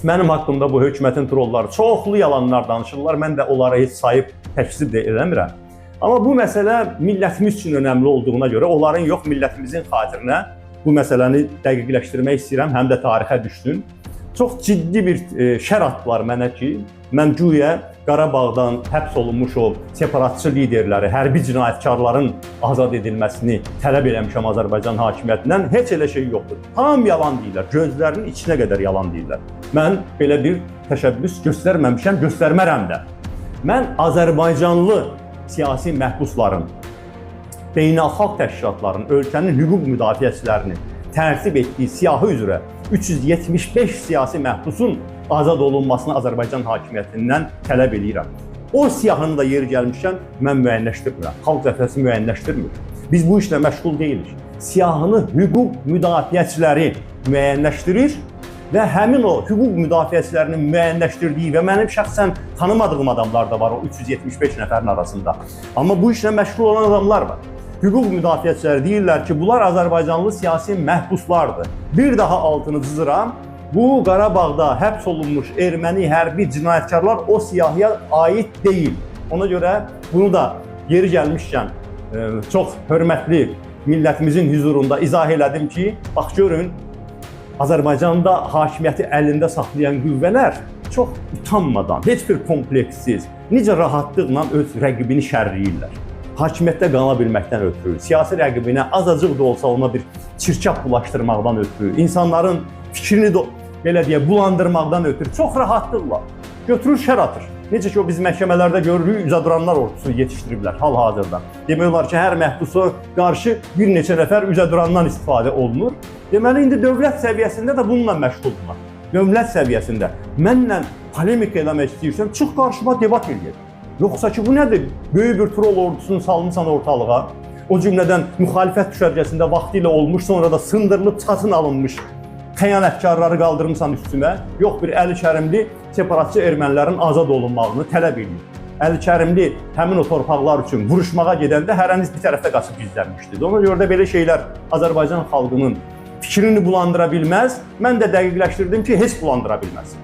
Mənim haqqımda bu hökumətin trolları çoxlu yalanlar danışırlar. Mən də onlara heç sayıb təkzib də eləmirəm. Amma bu məsələ millətimiz üçün önəmli olduğuna görə onların yox, millətimizin xatirinə bu məsələni dəqiqləşdirmək istəyirəm, həm də tarixə düşsün. Çox ciddi bir şər atdılar mənə ki, mən güya Qarabağdan həbs olunmuş o separatçı liderləri, hərbi cinayətkarların azad edilməsini tələb eləmişəm Azərbaycan hakimiyyətindən. Heç elə şey yoxdur. Tam yalan deyirlər. Gözlərinin içinə qədər yalan deyirlər. Mən belə bir təşəbbüs göstərməmişəm, göstərmərəm də. Mən Azərbaycanlı siyasi məhbusların, beynəlxalq təşkilatların, ölkənin hüquq müdafiəçilərinin tərtib etdiyi siyahı üzrə 375 siyasi məhbusun azad olunmasını Azərbaycan hakimiyyətindən tələb eləyirəm. O siyahını da yeri gəlmişkən mən müəyyənləşdirmirəm. Xalq Cəbhəsi müəyyənləşdirmir. Biz bu işlə məşğul deyilik. Siyahını hüquq müdafiəçiləri müəyyənləşdirir və həmin o hüquq müdafiəçilərinin müəyyənləşdirdiyi və mənim şəxsən tanımadığım adamlar da var o 375 nəfərin arasında. Amma bu işlə məşğul olan adamlar var. Hüquq müdafiəçiləri deyirlər ki, bunlar Azərbaycanlı siyasi məhbuslardır. Bir daha altını cızıram. Bu Qarabağda həbs olunmuş erməni hərbi cinayətkarlar o siyahıya aid deyil. Ona görə bunu da yeri gəlmişkən çox hörmətli millətimizin hüzurunda izah elədim ki, bax görün, Azərbaycanda hakimiyyəti əlində saxlayan qüvvələr çox utanmadan, heç bir kompleksiz, necə rahatlıqla öz rəqibini şərləyirlər. Hakimiyyətdə qala bilməkdən ötürü, siyasi rəqibinə azacıq da olsa ona bir çirkab bulaşdırmaqdan ötürü, insanların fikrini də belə deyə bulandırmaqdan ötürü çox rahatlıqla götürür şər atır. Necə ki o biz məhkəmələrdə görürük, üzə duranlar ordusunu yetişdiriblər hal-hazırda. Demək olar ki, hər məhbusa qarşı bir neçə nəfər üzə durandan istifadə olunur. Deməli indi dövlət səviyyəsində də bununla məşğuldurlar. Dövlət səviyyəsində mənlə polemika eləmək istəyirsən, çıx qarşıma debat eləyək. Yoxsa ki bu nədir? Böyük bir troll ordusunu salmısan ortalığa. O cümlədən müxalifət düşərgəsində vaxtilə olmuş, sonra da sındırılıb çatın alınmış xəyanətkarları qaldırmısan üstümə. Yox bir Əli Kərimli separatçı ermənilərin azad olunmağını tələb eləyir. Əli Kərimli həmin o torpaqlar üçün vuruşmağa gedəndə hərəniz bir tərəfdə qaçıb gizlənmişdi. Ona görə də belə şeylər Azərbaycan xalqının fikrini bulandıra bilməz. Mən də dəqiqləşdirdim ki, heç bulandıra bilməz.